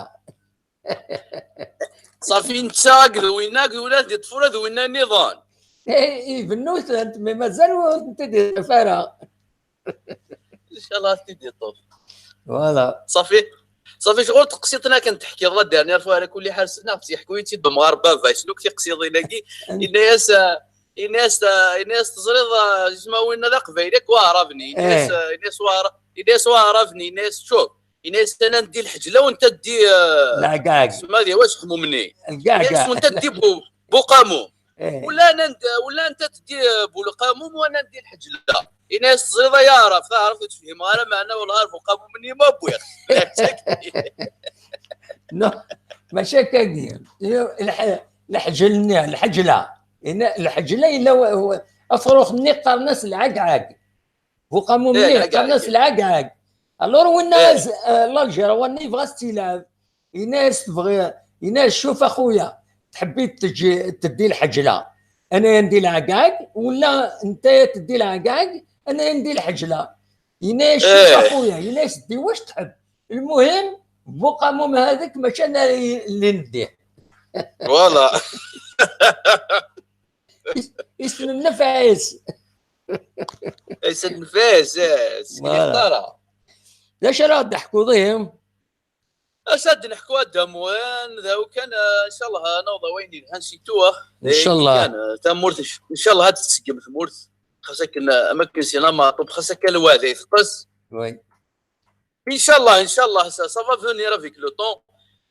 Ṣafi, netta akked winna, akked winna ad d-iṭṭef ula d winna nniḍen. Eh, ibennu-tent, mais mazal ur tent-id-iṭṭef ara. Inchallah ad t-id-iṭṭef. Voilà. Ṣafi, ṣafi, ccɣel teqsiṭ-nni akken teḥkiḍ la dernière fois, ala kulli ḥal ssneɣ-tt, yeḥku-yi-tt-id umɣar baba, yesnuk tiqsiḍin-agi, yenna-yas, eh, yenna-yas, eh, yenna-yas, teẓriḍ, eh, isem-a winna d aqbayli akk waɛraben-nni, yenna-yas, Eh. eh, yenna-yas waɛra-, yenna-yas waɛraben-nni, yenna-yas, "Cuf, yenna-as, ana ndi lḥeǧla, u nta ddi, eh, Lɛagag. Sma di wacu xmumen-i? Lɛagag. Yenna-as, u nta ddi bu-, buqamum. Eh. Wala ana ndi, wala nta teddi, eh, bulqamum, u ana ndi lḥeǧla." Yenna-as, "Teẓriḍ ay aɛrab, taɛrabt ur tefhim ara, meɛna wellah ar buqamum-nni ma wwiɣ." Non, mačči akkagi. Lḥ-, lḥeǧl-nni, lḥeǧla. Yenna-, lḥeǧla yella wa-, wa-, afrux-nni qqaren-as lɛagɛag. Buqamum-nni Eh, qqaren-as lɛagɛag. Lɛagɛag. Alors winna Eh. az-, eh, l'Algérie, wanna yebɣa ad tt-ilɛeb. Yenna-as, "Tebɣi", yenna-as, "Cuf a xuya, tḥebbi teǧǧi, teddi lḥeǧla. Ana ndi lɛagɛag, wala nta teddi lɛagɛag, ana ndi lḥeǧla." Yenna-as, "Cuf a Eh. xuya", yenna-as, "Ddi wac tḥeb. Lmuhim, buqamum hadak mačči ana li ndih." Voilà. Is-, isem nnfeɛ-is. Isem nnfeɛ-is, eh, Voilà. ara. D acu ara d-teḥkuḍ ihi? Acu ad d-neḥku a Dda Muɛin, d awi kan, eh, inchallah, ad naweḍ a wayen yelhan si tuwa. Inchallah. Kan, eh, tamurt, inc-, inchallah, ad tettseggem tmurt. Xas akken, eh, am akken sina Meɛṭub, xas akka lweɛda iteqqes. Oui. Inchallah, inchallah, ça, ça va venir avec le temps.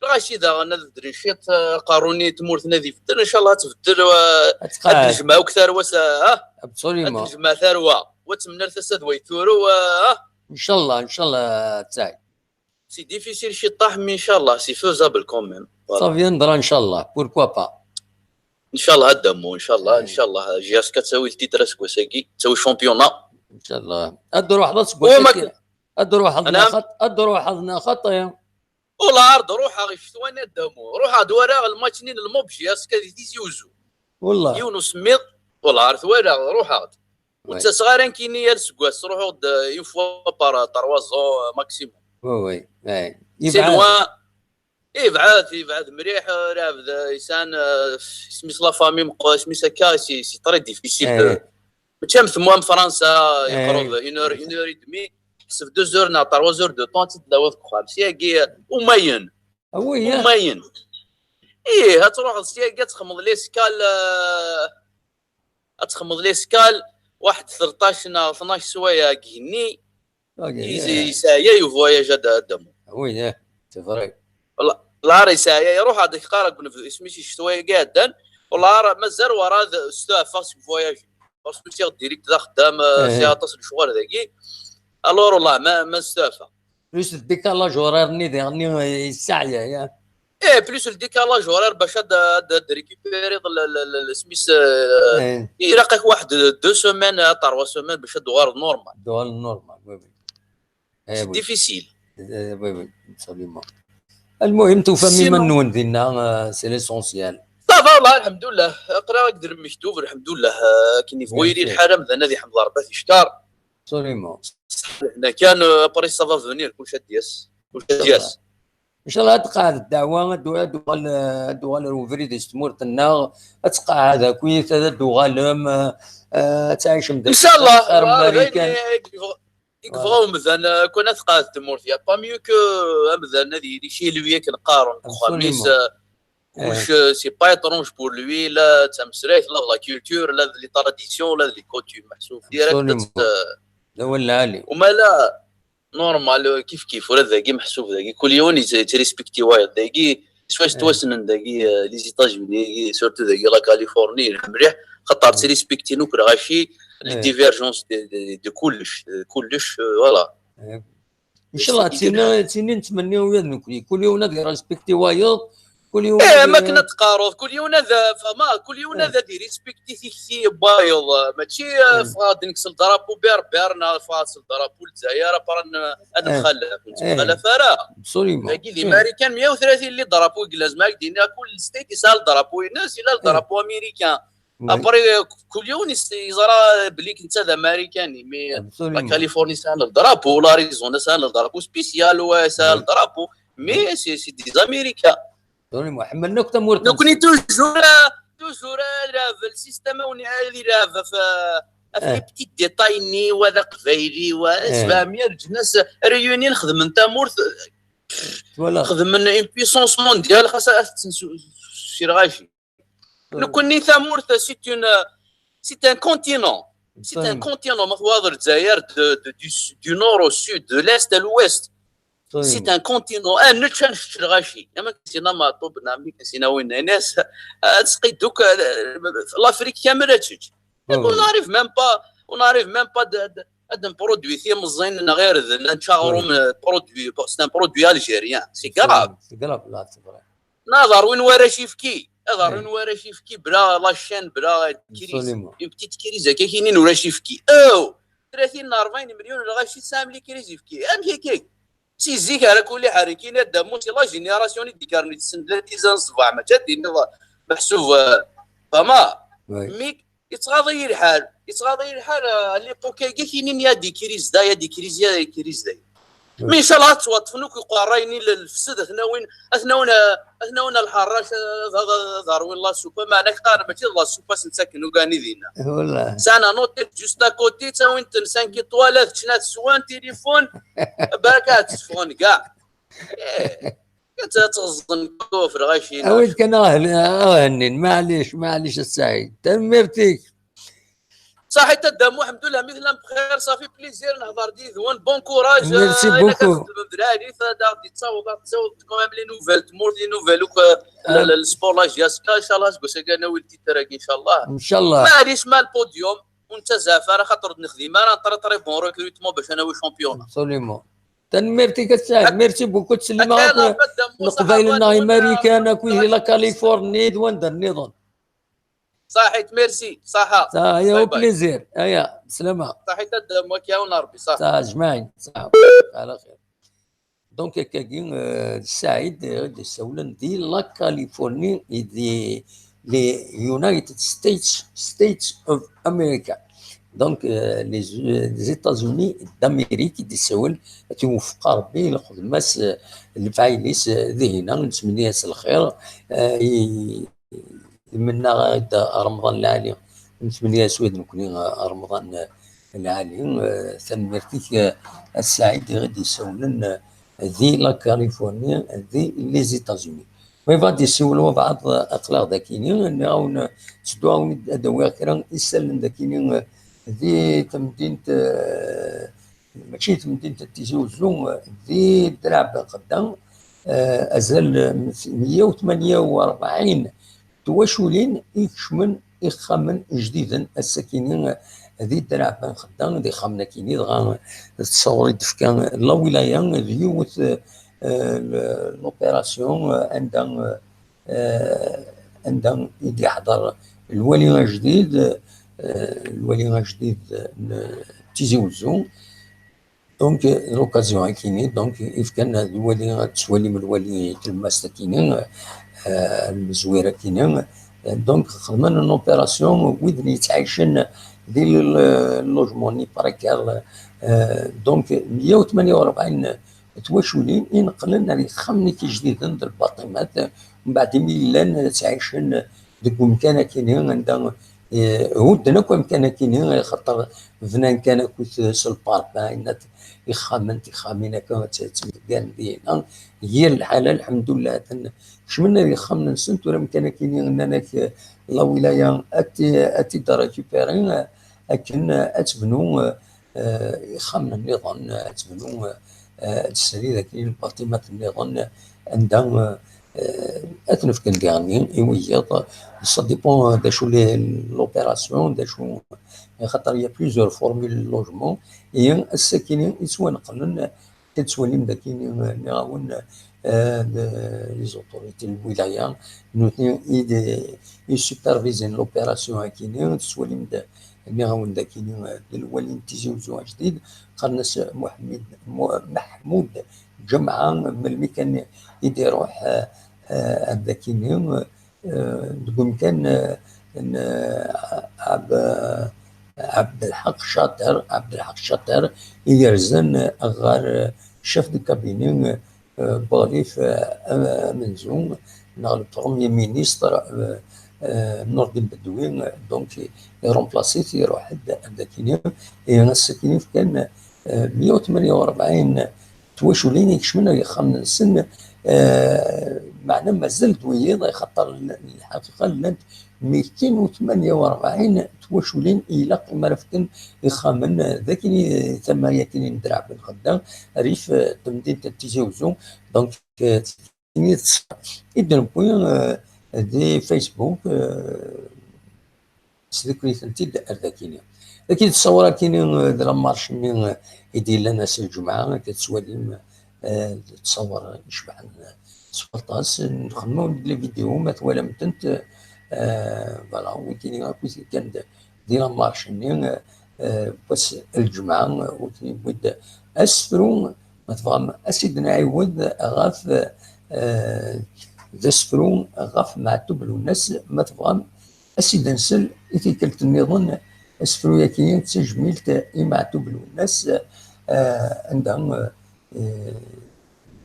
Lɣaci daɣen ad beddlen ciṭ, eh, aqerru-nni n tmurt-nni ad ibeddel, inchallah ad tbeddel, wa-, Ad tqeɛɛed. Ad nejmeɛ akk tarwa, sa-, ah, ad Absolument. Nejmeɛ tarwa, wa temner tasa d way turu, wa-, ah. Inchallah, inchallah, ttay. C'est difficile ciṭṭaḥ, mais inchallah, c'est faisable quand même. Voilà. Ça viendra, inchallah. Pourquoi pas? Inchallah, ad d-ammu, inchallah, Ouais. Inchallah, J S K ad tawi le titre aseggas-agi, ad tawi championnat. Inchallah. Ad d-ruḥeḍ Wa aseggas-agi. ma- Ad d-ruḥeḍ Anam? neɣ xaṭ-, ad d-ruḥeḍ neɣ xaṭi. Ula ar d-ruḥeɣ i ccetwa-nni ad d-ammu. Ruḥeɣ-d walaɣ lmatch-nni n lmub J S K di Tizi Uzzu. Wallah. Yiwen usemmiḍ, ula ar t-walaɣ, ruḥeɣ-d. Ur Ouais. ttaseɣ ara nekkini yal aseggas, ruḥeɣ-d, euh, une fois par, euh, trois ans, euh, maximum. Oui, oui, oui. C'est loin. Yebɛed, yebɛed mliḥ, euh, lɛebd, euh, yesɛan, euh, isem-is la famille meqqer, isem-is akka, c'est, c'est très difficile de, Eh, mačči am tmwa am Fransa, Eh. Yeqreb une heure, une heure et demie, ḥseb deux heures neɣ trois heures de temps, ad tt-id-tawiḍ deg uxxam. Seg-agi, umayen, ah oui, hein. Umayen. Ih, ad truḥeḍ seg-agi, ad txedmeḍ l'escale, euh, ad txedmeḍ l'escale, waḥed tleṭṭac neɣ tnac sswayeɛ deg igenni, Ok, is-, eh. Yesɛa-yay uvoyage ad, ad d-ammu. Ah oui, hein, c'est vrai. Lɛar yesɛa-yay, ruḥ ad ak-qqar deg unebdu, isem-is ccetwa-agi iɛeddan, lɛar mazal werɛad stuɛfeɣ seg uvoyage. Parce que sɛiɣ direct d axeddam, euh, Eh. Sɛiɣ aṭas n lecɣal dagi. Alors, wallah, ma, ma stuɛfeɣ. Plus le décalage horaire-nni diɣen, euh, yesseɛyay, hein. Eh, plus le décalage horaire bac ad, ad, ad récupérer le, le, le, le, isem-is, euh, Eh, ilaq-ak waḥed deux semaines à trois semaines bac ad tuɣaleḍ normal. Tuɣaleḍ normal, oui, oui. Eh, C'est oui. Difficile. Eh, oui, oui, absolument. Almuhim, tufam Sinon- iman-nwen dinna, euh, c'est l'essentiel. Ça va, والله الحمد لله. Aql-aɣ deg lmektub, الحمد لله. Euh, akken yebɣu Bien yili sûr. Lḥal, amdan ad iḥmed Rebbi ad t-yeckeṛ. Absolument. Hna kan, euh, après ça va venir, kullec ad d-yas. Kullec ad d-yas. Inchallah ad tqeɛɛed ddeɛwa, ad d-, ad d-uɣal, ad d-uɣal ɣer ubrid s tmurt-nneɣ, ad tqeɛɛed akkit, ad d-uɣalem, eh, eh, ad tɛicem d Inchallah, xir n والله, d ayen Marikan. i yebɣa, i yebɣa umdan, euh, kan ad tqeɛɛed tmurt. Y a pas mieux que, euh, amdan ad yili chez lui akken qqaren deg uxxam-is, Absolument. Euh, kullec, euh, c'est pas étrange pour lui, la d tameslayt, la d la culture, la d les traditions, la d les coutumes, meḥsub direct. Absolument. Euh, D awal lɛali. Umala, normal, euh, kif kif, ula d dagi meḥsub dagi, kul yiwen yettrespekti wayeḍ dagi, swayes Eh. Ttwassnen dagi, euh, les États-Unis, surtout dagi la Californie, mliḥ, xaṭer ttrespektin akk lɣaci, les Eh. Divergences de, de, de kullec, de kullec, euh, voilà. Eh. Inchallah, d tin, d tin i nettmenni ula d nekkni. Kul yiwen ad irespekti wayeḍ, كل يوم. ايه، ما كنا تقارض كل يوم هذا، فما كل يوم هذا دي ريسبكتي تيكتي بايض، ماشي آه، فغاد نكسل درابو بير بير، نا فغاد نكسل درابو الجزائر، ابرا هذا خلف، خلف راه. ابسوليومون. هاكي دي ماريكان مية وثلاثين اللي درابو، لازم هاك دينا كل ستيت يسال درابو، الناس الى درابو امريكان. ابري كل يوم يس- يزرى بليك انت ذا ماريكاني، مي لا كاليفورني سال درابو، لاريزونا سال درابو سبيسيال، وسال درابو، مي سي سي دي زامريكان. دوني محمد نكتة مورتن. نكني توجور، توجور راه في السيستم وني هذه راه في في بتي ديتاي ني وهذا قبايلي وسبعمية الجناس ريوني نخدم من تامورت، ولا خدم من ان بيسونس مونديال خاص سي رغاشي. نكني تامورت سي اون سي ان كونتينون. سي ان كونتينون، ما هو الجزائر دو دو دو نور او سود، دو ليست ا لويست. سي ان كونتينون. اه نتشان الشرغاشي اما كسينا ما طوب نامي كسينا وين ناس. آه، تسقي دوك آه، لافريك كامل تشج. وناريف ميم با، وناريف ميم با. هاد البرودوي ثي مزين غير ذا نتشاغرو برودوي، سي ان برودوي الجيريان سي كراف. سي كراف لا سي فري. نظر وين ورا شيفكي، نظر وين ورا شيفكي بلا لاشين بلا كريز. اون بتيت كريز هكا كاينين ورا شيفكي او ثلاثين أربعين مليون ولا غاشي سام لي كريز يفكي ام كي كي. سي زيك على كل حال كاين هاد موسي لا جينيراسيون اللي ديكارني تسند لا تيزان صباح ما تشدي محسوب آه، فما مي يتغاضي الحال، يتغاضي الحال آه، ليبوك كاع كاينين يا دي كريز دا يا دي كريز يا دي كريز دا. مي ان شاء الله توطفنوك يقوا رايني للفسد اثناوين اثناونا اثناونا الحراش آه، ظهر وين لا سوبا ما انا كان ماشي لا سوبا سنسكنو كاني دينا. والله سانا نوتي جوست ا كوتي تاوين تنسان كي طوالات شنات سوان تليفون. بركات سفون كاع. إيه. كتغزن كوف الغاشي اويد كان اهل اهنين معليش معليش السعيد تنميرتيك. صحيت الدم الحمد لله مثلا بخير صافي بليزير نهضر دي ذوان بون كوراج. ميرسي بوكو. دراري فدا غادي تصاوب تصاوب كومام لي نوفيل تمور لي نوفيل وك السبور لا جياسكا ان شاء الله تقول ساكا انا ولدي تراك ان شاء الله ان شاء الله. معليش مع البوديوم وانت زعفا راه خاطر نخدم انا طري طري بون ريكروتمون باش انا وي شامبيون. ابسوليومون. تنميرتي كتساعد ميرسي بوكو تسلم. نقبايل الناي ماريكان اكو لا كاليفورني دوان در نظام. صحيت ميرسي صحة. صح يا بلايزير ايا سلامة. صحيت الدم وكيا ونربي صح. صح اجمعين صح. على خير. دونك كاكي آه، سعيد آه، دي سولن دي لا كاليفورني دي لي يونايتد ستيتس ستيتس اوف امريكا. دونك لي زيتازوني دامريك دي سول توفق ربي الخدمة الفايليس ذهنا نتمنى الخير. آه، يمنى غير رمضان العالي نتمنى سويد نكوني رمضان العالي. آه، تنميرتك آه، السعيد غادي يسولن آه، ذي لا كاليفورنيا ذي لي زيتازوني. مي غادي يسولوا بعض اقلاغ داكيني نعاون تدعاون ادوي كرا يسالن داكيني آه، ذي تمدينة آه، ماشي تمدينة تيزي وزو آه، ذي دراع بن قدام آه، أزال مية وثمانية وأربعين تواشولين يكشمن إخامن جديدا السكينين ذي دراع بن خدام ذي خامنا كيني دغا تصوري دفكا لا ولاية ذيوت آه، لوبيراسيون آه، عندها آه، عندها يدي يحضر الوالي الجديد آه، الوالي الجديد آه، تيزي وزو. دونك لوكازيون هاكيني دونك اف كان هاد الوالي غتسوالي من الوالي تلماس تاكيني آه، المزويره كيني. دونك خدمنا اون اوبيراسيون ويدني يتعايشن دي اللوجمون ني بريكير. دونك مية وثمانية وأربعين تواشولين ينقلن على خمني كي جديد عند الباطمات من بعد ميلان تعيشن ديك مكان كيني عندها آه، هودنا كون كان كيني خاطر بنان كان كنت سلبار باينات يخامن تخامين كان تمدان دينا هي الحالة الحمد لله. كشمنا يخامن نسنت ولا كان كيني اننا لا ولاية اتي اتي دار ريكوبيرين اكن اتبنو آه، يخامن النظام اتبنو آه، السرير كاين الباطمات النظام عندها آه، اتنفكن ديالني ايويض سا ديبون داشو لي لوبيراسيون داشو خاطر هي بليزيور فورمول لوجمون هي الساكنين يتوانقلن تتولي مداكين نعاون euh, de, les autorités n lwilaya, nutni i d, i supervisen l'opération akini, tettwalim-d, nniɣ-awen-d akini, euh, d lwali n Tizi Uzzu ajdid, qqaren-as Muḥemmed, Mu-, Maḥmud Ǧemɛa, melmi kan i d-iruḥ, euh, euh, ar d akini, euh, deg umkan, euh, n, euh, Ab-, Abdelḥaq Cater, Abdelḥaq Cater, i yerzen ɣer, euh, chef de cabinet, euh, Buɣlif, euh, amenzu, neɣ le premier ministre, euh, euh, Nurdin Bedoui, euh, donc, iremplace-it, iruḥ-d ar d akini, et ass-akini fkan, euh, meyya u tmenya u rebɛin twaculin ikecmen ar yexxamen-nsen, eh, meɛna mazal d wiyiḍ, axaṭer l-, lḥaqiqa llant mitin u tmenya u rebɛin twaculin i ilaq imi ara fken ixxamen, eh, d akini, eh, tama yakini n Draɛ Ben Xedda, rrif, eh, temdint n Tizi Uzzu. Donc, eh, d tin i d-newwi, eh, di Facebook, eh, sdukkel-itent-id ar d akini. Dagi d ttṣawar akini, eh, d la marche-nni, eh, i d-yellan ass n lǧemɛa, akka tettwalim, eh, d ttṣawar icebḥen, eh, s waṭas. Nxemmem-awen-d les vidéos, ma twalam-tent, eh, voilà, wikini akk i t-yekkan d, di la marche-nni, eh, wass n lǧemɛa, eh, wikini yewwi-d asefru, ma tebɣam, ad s-id-nɛiwed ɣef, eh, d asefru ɣef Meɛtub Lwennas, ma tebɣam, ad s-id-nsel i tikkelt nniḍen asefru-yagi d tajmilt i Meɛtub Lwennas, eh, anda, eh,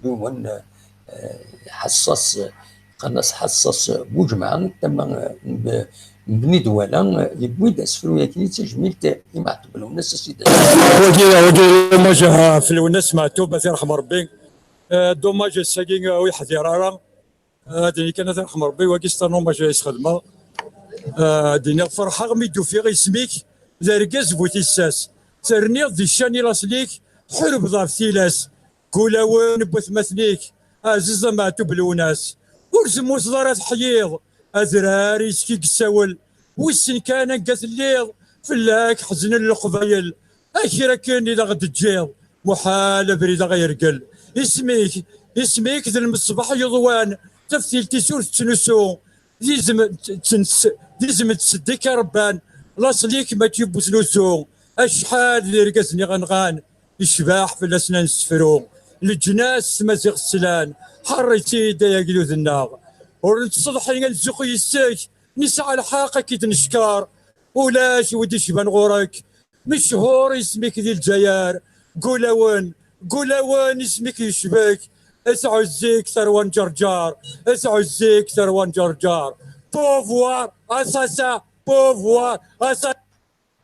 yiwen, eh, ḥaṣṣaṣ, qqaren-as ḥaṣṣaṣ Buǧemɛa, tama, eh, n B-, n Bni Dwala, eh, yewwi-d asefru-yagi d tajmilt i Meɛtub Lwennas, ad s-id-nsel. Wagi, wagi, hommage ɣef Lwennas Meɛtub, ad t-yerḥem Rebbi. Eh, dommage ass-agi, eh, ur yeḥdir ara. Ad d-iniɣ kan ad t-yerḥem Rebbi, wagi c'est un hommage i s-xedmeɣ. Ad d-iniɣ ferḥeɣ mi d-ufiɣ isem-ik d argaz bu tissas. Terniḍ di ccan i laṣel-ik, tḥulbeḍ ɣef tilas. Deg ulawen n watmaten-ik, ɛziz a Meɛtub Lwennas. Ur temmuteḍ ara teḥyiḍ, adrar yes-k i yessawel. Wissen kan anga telliḍ, fell-ak ḥeznen leqbayel. A kra akken i d aɣ-d-teǧǧiḍ, muḥal abrid a ɣ-yergel. Isem-ik, isem-ik d lmeṣbaḥ yuḍwan, taftilt-is ur tettnusu. D izem, d izem n tseddika rebban, laṣel-ik mačči bu tnusu. Acḥal d irgazen i ɣ-nɣan, yecbeḥ fell-asen ad nessefru. Leǧnas s tmaziɣt slan, ḥerr-itt-id ay agdud-nneɣ. Ur nettseḍḥi ad nzuxxu yes-k, nesɛa lḥeqq ad k-id-neckeṛ. Ulac wi d-icban ɣur-k, mechuṛ isem-ik di Lezzayer. Deg ulawen, deg ulawen isem-ik yecbek. Teɛuzz-ik tarwa n Ǧerǧer, teɛuzz-ik tarwa n Ǧerǧer. Pouvoir, assassin, pouvoir, assassin.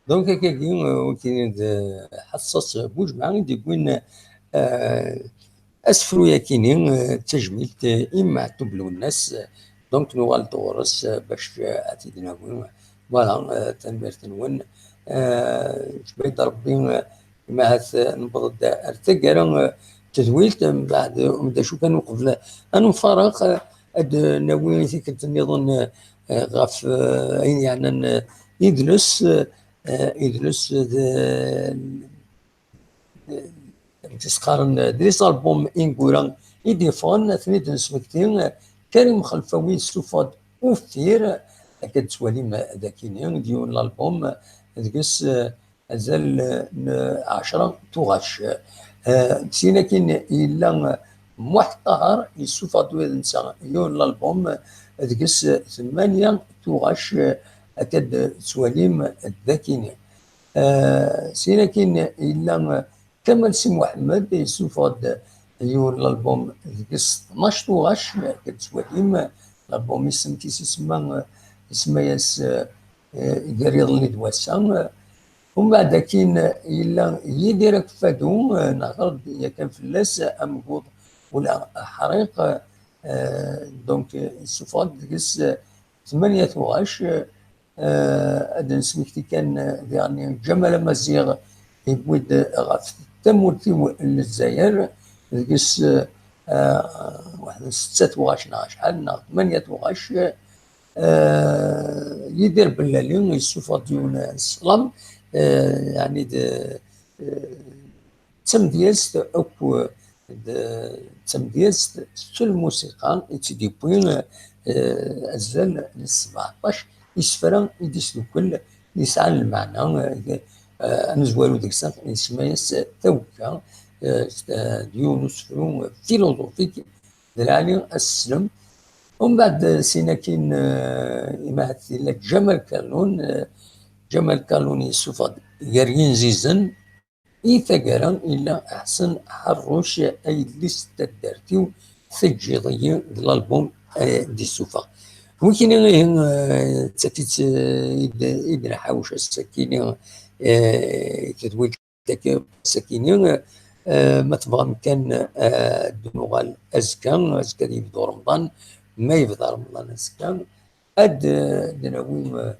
Donc, akkagi, euh, wikini d, euh, Ḥaṣṣaṣ Buǧemɛa i d-yewwin, euh, asefru-yakini, euh, d tajmilt, euh, i Meɛtub Lwennas. Donc, nuɣal-d ɣur-s, euh, bac, euh, ad t-id-nawi. Voilà, euh, tanemmirt-nwen. Euh, jmeɛ-d Rebbi, euh, imi ahat, euh, newweḍ-d ar taggara, euh, n tedwilt, euh, mbeɛd, euh, d acu kan uqbel ad nemfaraq, euh, ad d-nawi tikkelt nniḍen, euh, euh, ɣef, euh, ayen yeɛnan, euh, idles, euh, euh, idles d, amek i s-qqaren, d les albums ineggura i d-yeffɣen, ad ten-id-nesmekti. Karim Xelfawi yessufeɣ-d Uffir, akka d-tettwalim dagini, d yiwen n l'album, deg-s, eh, azal n ɛecra tuɣac. Eh, sin akin yella Muḥ Ṭaher, yessufeɣ-d ula d netta yiwen n l'album, deg-s tmanya tuɣac, akka d-tettwalim dagini. Eh, sin akin yella Kamal Si Muḥemmed, yessufeɣ-d yiwen n l'album deg-s tnac tuɣac, akka d-tettwalim. L'album isem-is isemma, isemma-yas, eh, Gar yiḍelli d wass-a. Umbeɛd akin yella Yidir Akeffadu, eh, nehder-d yakan fell-as, amguḍ ula aḥriq, eh, donc, eh, yessufeɣ-d deg-s, eh, tmanya tuɣac, eh, ad d-nesmekti kan, eh, diɣen Ǧamal Amaziɣ yewwi-d ɣef tamurt-iw n Lezzayer, deg-s, eh, eh, waḥed n setta tuɣac neɣ acḥal, neɣ tmanya tuɣac, eh, Yidir Bellali yessufeɣ-d yiwen n sslam, eh, yeɛni d, eh, d tamedyazt akk d tamedyazt s lmusiqa i tt-id-yewwi, eh, azal n sbeɛṭac isefra i d-isdukkel yesɛan lmeɛna, eh, eh, amezwaru deg-sen isemma-yas Tawekka, eh, d yiwen n usefru filuzufik d lɛali ad s-teslem. Umbeɛd, eh, sin akin, eh, imahat yella Ǧamal Kalun, eh, Ǧamal Kalun yessufeɣ-d gar yinzizen, i taggara yella Ḥsen Ḥerruc, ayelli-s n taddart-iw, teǧǧiḍ-iyi d lalbum, eh, d-issufeɣ. Wikini ihi, eh, d takit, eh, i d-, i d-nḥawec ass-akini, eh, i tedwilt-agi ass-akini, eh, ma tebɣam kan, eh, ad d-nuɣal azekka, azekka ad yebdu Remḍan, ma yebda Remḍan azekka, ad, eh, d-nawi, eh,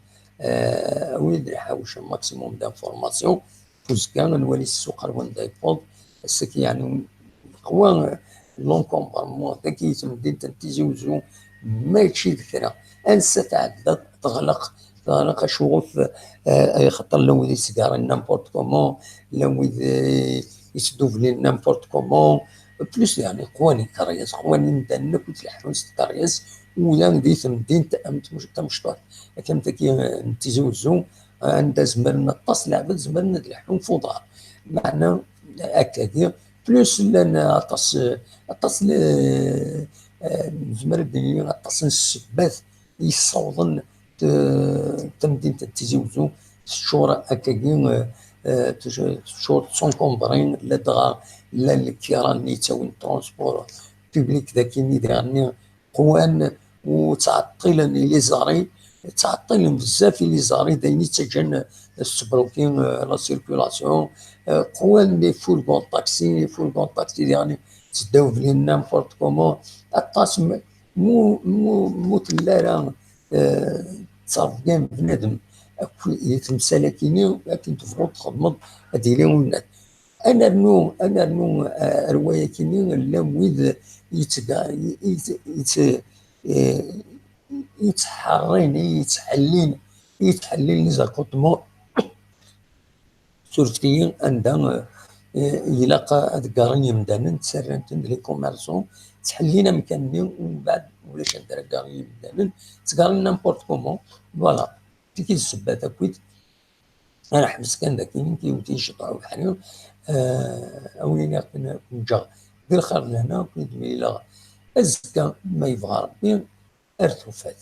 eh, wid nḥawec maximum d'information. Uzekka ad nwali ssuq ar wanda yewweḍ. Ass-agi yeɛni yeqwa, eh, l'encombrement dagi i temdint n Tizi Uzzu, mačči d kra. Ansa tɛedda teɣleq, teɣleq acuɣef, eh, ay xaṭer la wid yettgarin n'importe comment, la wid, eh, yettdublen n'importe comment. Plus yeɛni qwan ikeryas, qwan imdanen akk yettleḥḥun s tkeryas, udan di temdint am tmec-, tamecṭuḥt, akka am tagi, eh, n Tizi Uzzu, eh, anda zemren aṭas n leɛbad, zemren ad leḥḥun f uḍar. Meɛna akkagi, plus llan aṭas, eh, aṭas n, eh, nezmer ad d-nini aṭas n ssebbat yessawḍen t-, tamdint n Tizi Uzzu teččur akkagi, eh, eh, tec-, teččur d s'encombrer, ladɣa llan lkiran yettawin transport public d akini diɣenni qwan u ttɛeṭṭilen iliẓri, ttɛeṭṭilen bezzaf iliẓri, d ayen yettaǧǧan tbloki, eh, la circulation, eh, qwan les fourgons taxi, les fourgons taxi diɣenni ttdawblen n'importe comment, aṭas m-, mu, mu, mu tella ara, eh, ttrebgan bnadem akk di temsal-akini, akken tebɣuḍ txedmeḍ, ad yili unat. Ad nernu, ad nernu, eh, ar wayakini, llan wid yettga-, yett-, yett-, eh, yettḥeṛṛin, yettḥellin, yettḥellilen les accotements. Surfet-iyi anda, eh, ilaq ad ggaren yemdanen, ttarran-ten d les commerçants, ttḥellin amkan-nni, umbeɛd ulac anda ara ggaren yemdanen, ttgaren n'importe comment, voilà. Tigi d ssebba takwit, ara ḥbes kan daki, nekk yiwet i iceṭṭeɛ ubeḥri, eh, a win akken ǧǧeɣ di lxir d lehna, akken i d-mlileɣ azekka, ma yebɣa Rebbi, ar tufat.